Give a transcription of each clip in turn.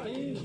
Duit.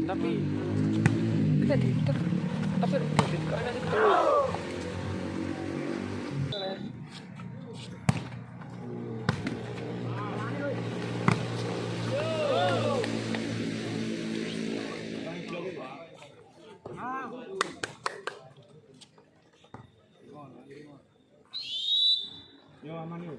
Tapi kita diputer, tapi Yo aman yo.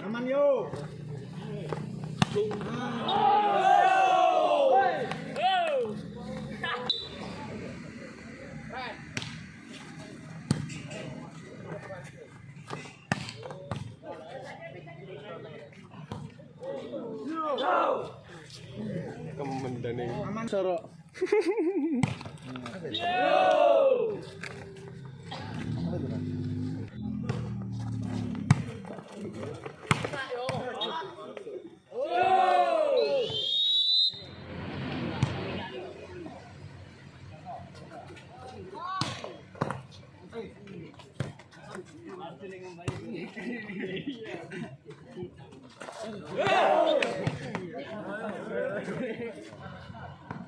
Aman yo. Kemendane. Aman sorok.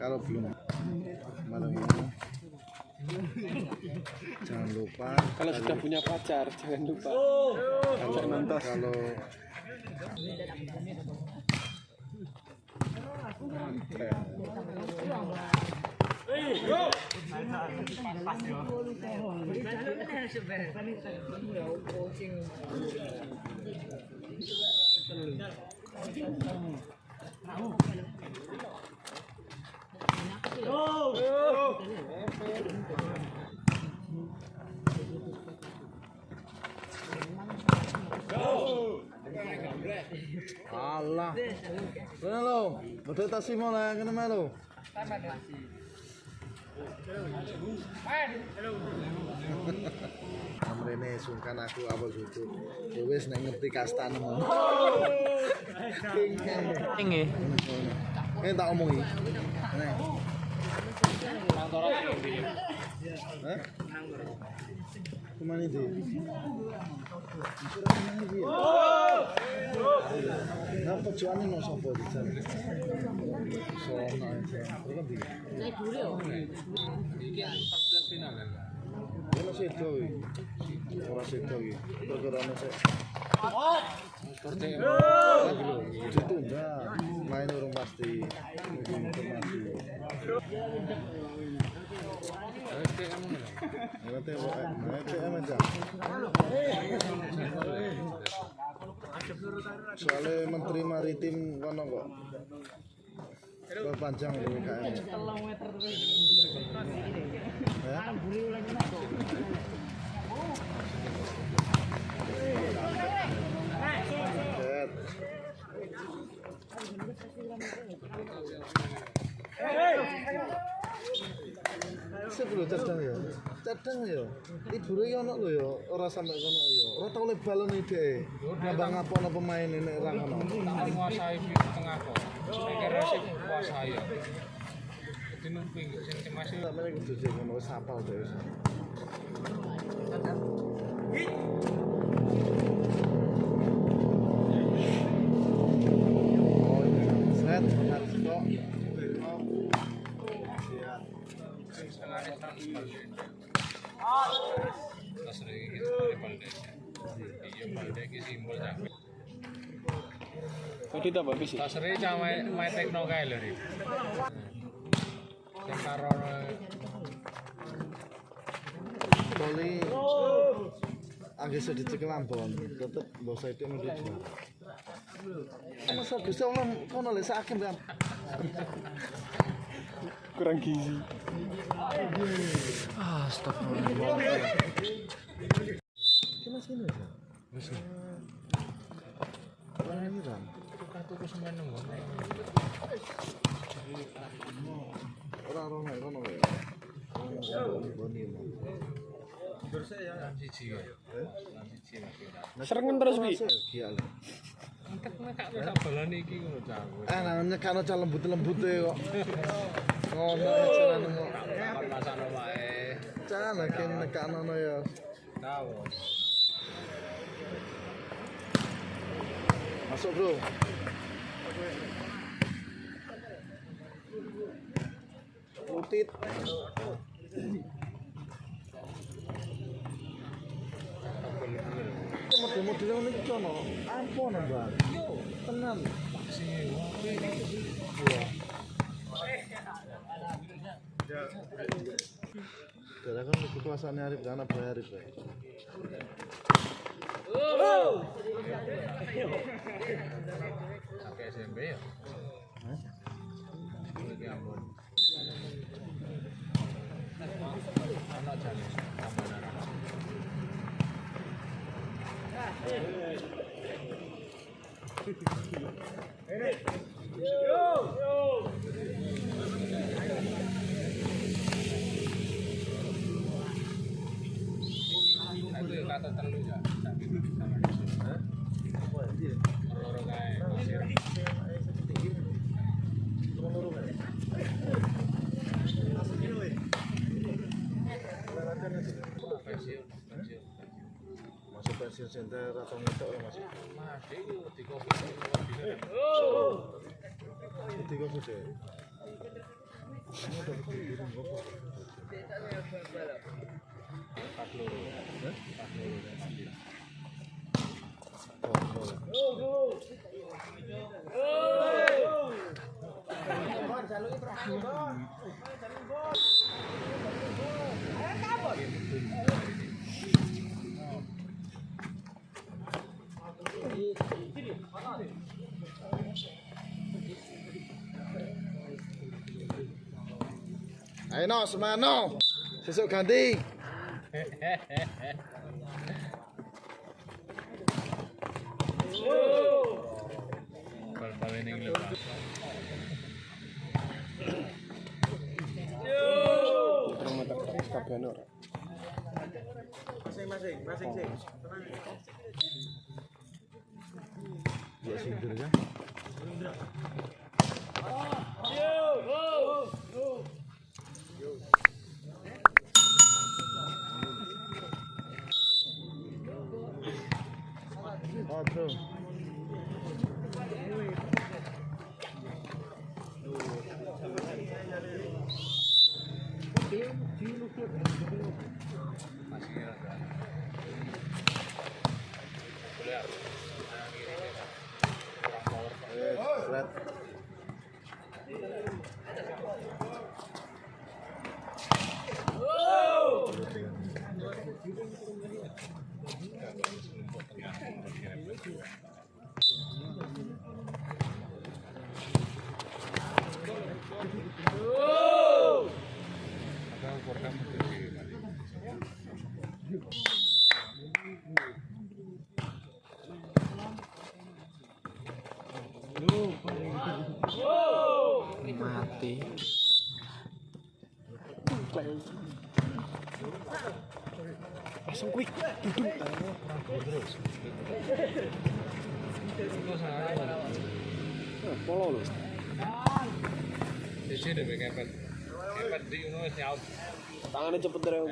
Kalau belum malam ini jangan lupa, kalau sudah punya pacar jangan lupa kalau Allah. Kene lho, betul tas simo lah kene melu. Amrene sungkan aku apa sucu. Ya wis nek ngerti kastane ngono. Nggih. Eh tak omongi. Nek. Hah? Kemana itu? Nah, pojokan no sapa di sana? Sono aja. Terus ndi? Iki 14 final kan. Ora sedo iki. Ora sedo iki. Perkarane sik. Ditunda. Main urung pasti. Informasi. TM aja. Soalnya Menteri Maritim kono kok perpanjang PPKM. Ya? Sip lho cadang ya. Cadang ya. Libure iki ono lho ya, ora sampe kono ya. Ora tau le balon iki dhek. Nambah ngapono pemain nek ora ngono. Tak nguasai di tengah kok. Saya sih kuasai ya. Jadi nunggu sing cemas Tak meneh kudu sing ngono wis hafal dhewe. Oh, set, harus kok. terus iki dari Balde. Iya Balde iki simbol cah. Tadi tambah bis. Tasere cah mae tekno kae lho Ri. Sing karo Poli anggere iso dicekel Ambon, tetep mbok saiki mesti juara. Masa Gusti Allah kono lho sakake mbak. Kurang gizi. Astagfirullah. Kena sini ya. Wis. Ora iran. tuku semen ngono. Ora ora ngono ya. Boni. Siji ya. Siji Mas. Serengen terus Pi. Iya lho. Entek nek gak sak balane iki ngono cah. Ah nang nyekano cah lembut-lembute kok. Ngono carane kok. Takon masakno wae. Cah lagi nekano ya. Tahu. Masuk, Bro. Lutit. Model-model ngono iki kono. Ampun, Mbak. Tenan. Iya. Darah kan kekuasaannya Arif karena bayar Arif ya. Sampai SMP ya. Hah? Iki ampun. Ana jane tambahan. Aku ya kata telu ya. Sama Hah? Loro kae. Pensiun, pensiun. Masuk pensiun center atau ngetok ya Mas? Mas, iku di Covid. Di Covid ya. Ini udah berdiri kok. Pas loro. Pas loro. Oh, Ayo no, semano. Sesuk ganti. Bal-bal ini lho. Kurang mata kabeh ora. Masing-masing, masing sing. Ya sindir kan. Oh, bro. Masih rada. Boleh ya. Kurang power. Flat. Atau kurang Langsung quick duduk. Terus. Polo lho. Siji dhewe kepet. Kepet di ngono wis nyaut. Tangane cepet rek kok.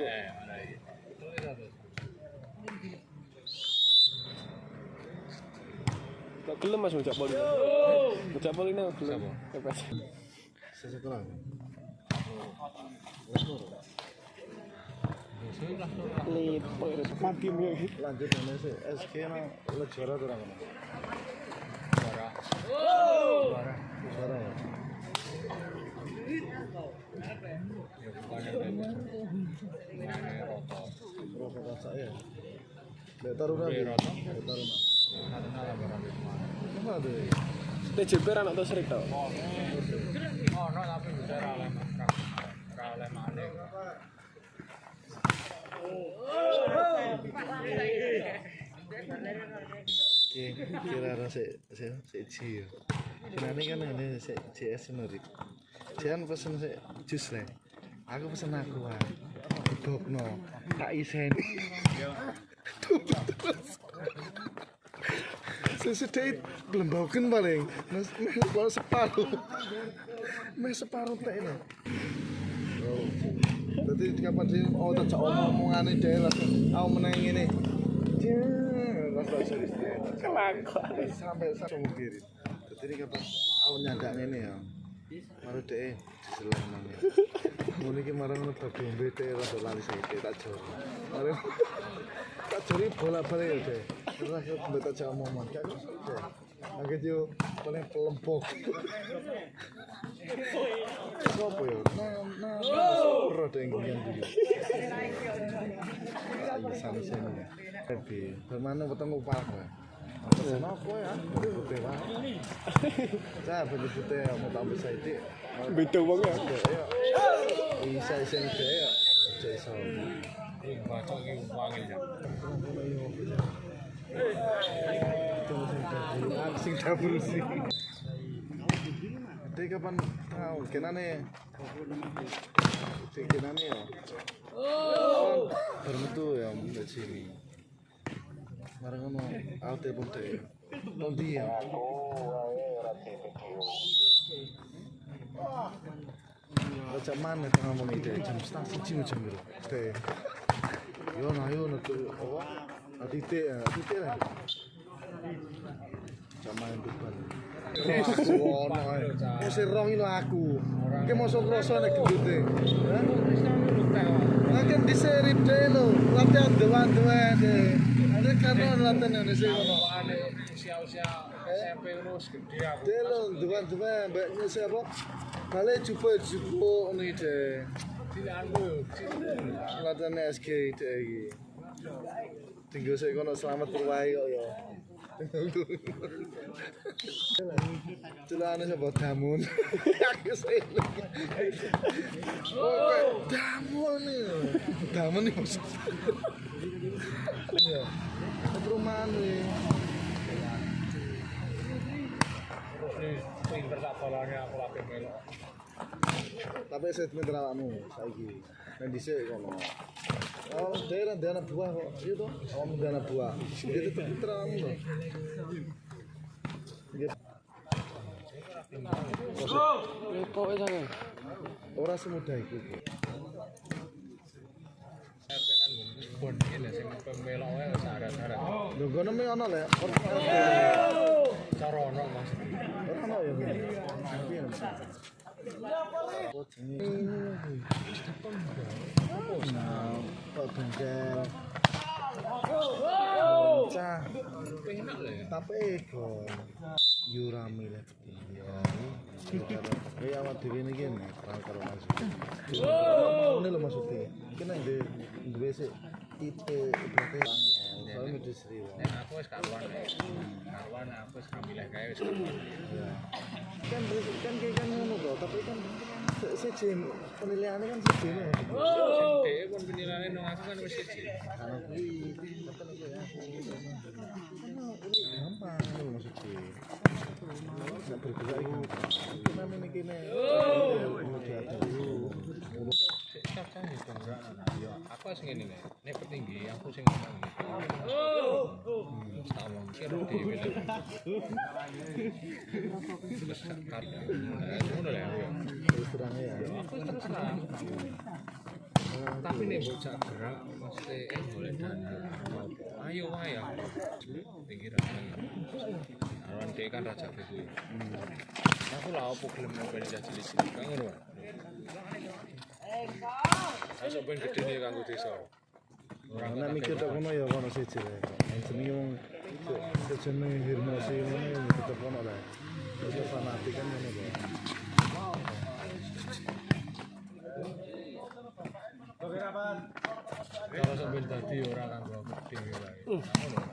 Gak gelem Mas ngejak poli. Ngejak poli nang gelem. Kepet. Sesekolah. Mati ya. Lanjut ana sik SG nang juara ora ngono. Juara. Juara. Juara ya. Ya bukan main roto. Roto rasa ya. Lek Taruna. Roto. Taruna. Taruna lah barang Mana tuh? TJP ra ono srik to. Ono tapi bisa ra oleh ra oleh maneh. Kira ra sik sik ji. Kenane kan ngene sik JS ngono. Jangan pesen sik jus le. Aku pesen aku wae. Bokno, tak iseni. Sesudah blemboken paling. Mas separuh. Mas separuh tek lho. Dadi kapan sih oh tak omongane dhewe langsung aku meneng ngene. Rasa serius. Kelakuan sampai sampai kiri. Dadi kapan aku nyandak ngene ya. Maru dhek diselang nang. Ngono iki marang ngono bab ombe dhek rada lali saiki tak jor. Mari tak jori bolak-balik ya dhek. Terus aku mbek tak omongan. Gak iso dhek. Angget yo paling pelempok. Sopo yo? Nah, ora dhek ngene iki. Ayo sani-sani. Tapi bermana wetengku parah. Pesen apa ya? Putih wae. Cah baju putih mau tambah saiki. Beda wong ya. Isa isen dhewe ya. Aja iso. Kuwi bacok iki wangil ya. Sing dapur sih. Dek kapan tau kenane? Dek kenane ya. Bermetu ya mbak sini. Marang ngono, aku telepon dek. Nang ndi ya? Jam mana tengah mau ide jam 12.30 jam piro? Dek. Yo nah yo netu apa? Titik ya, titik lah. Jam main beban. Ono ae. Mesti rong lho aku. Iki mosok krasa nek gendute. Hah? Lah kan diserip dhewe lho, latihan dewan-dewan dhewe. Ada karena latihan ngene sing ngono. Usia-usia SMP ngono wis gede aku. Dhewe lho dewan-dewan mbek nyese apa? Bale jupuk-jupuk ngene iki dhewe. Cilikanku yo. Latihan SG dhewe iki. Tinggal sik kono selamat perwae kok ya. Celane sapa damun. Aku sing. Oh, damun iki. Damun iki maksud. Iya. Perumahan iki. Terus pinter tak bolane aku lagi melok. Tapi saya pinter awakmu saiki. Nang dhisik kono. Oh, daerah anak buah kok. Iya toh? Awakmu anak buah. Dia tetep pinter awakmu toh. Kok wis akeh. Ora semudah iku. Tenan nggon iki lho sing melok wae wis arat-arat. Lho kono me ono le. Cara ono Mas. Ora ono ya. Piye lho? Apa jenenge? Nah, kok bengkel. Cah. Penak lho ya. Tapi ego. Yo rame lek ya. Kaya awak dhewe niki netral karo Mas. Ngene lho maksudnya. Iki nek duwe sik titik berarti soalnya mesti sri. Nek aku wis karuan. Karuan aku wis milih kae wis karuan. Kan kan kayak kan ngono to, tapi kan siji penilaiannya kan siji lho. Sing dhewe pun penilaiane nang aku kan wis siji. Karena kuwi tapi nek kowe aku kan ini gampang lho maksudnya. Nek bergerak iki. Iki namine kene. Aku wis ngene nek. Nek petinggi aku sing ngomong gitu. Tak omong kira dhewe. Terus karya. Ngono lho aku ya. Terus terangnya ya. Aku terus terang. Tapi nek bocah gerak mesti golek dana. Ayo wae aku. Tinggi rasane. Aran dhek kan raja kuwi. Aku lah opo gelem ngopeni cah cilik-cilik kan ngono. Ayo ben gedhe nih kanggo desa. Ora Nek mikir tok kono ya kono siji wae. Jenenge wong jenenge hirmasi ngono ya tetep kono lah. Tetep fanatik kan ngono kok. Kalau sampeyan dadi ora kanggo aku dhewe wae. Ngono.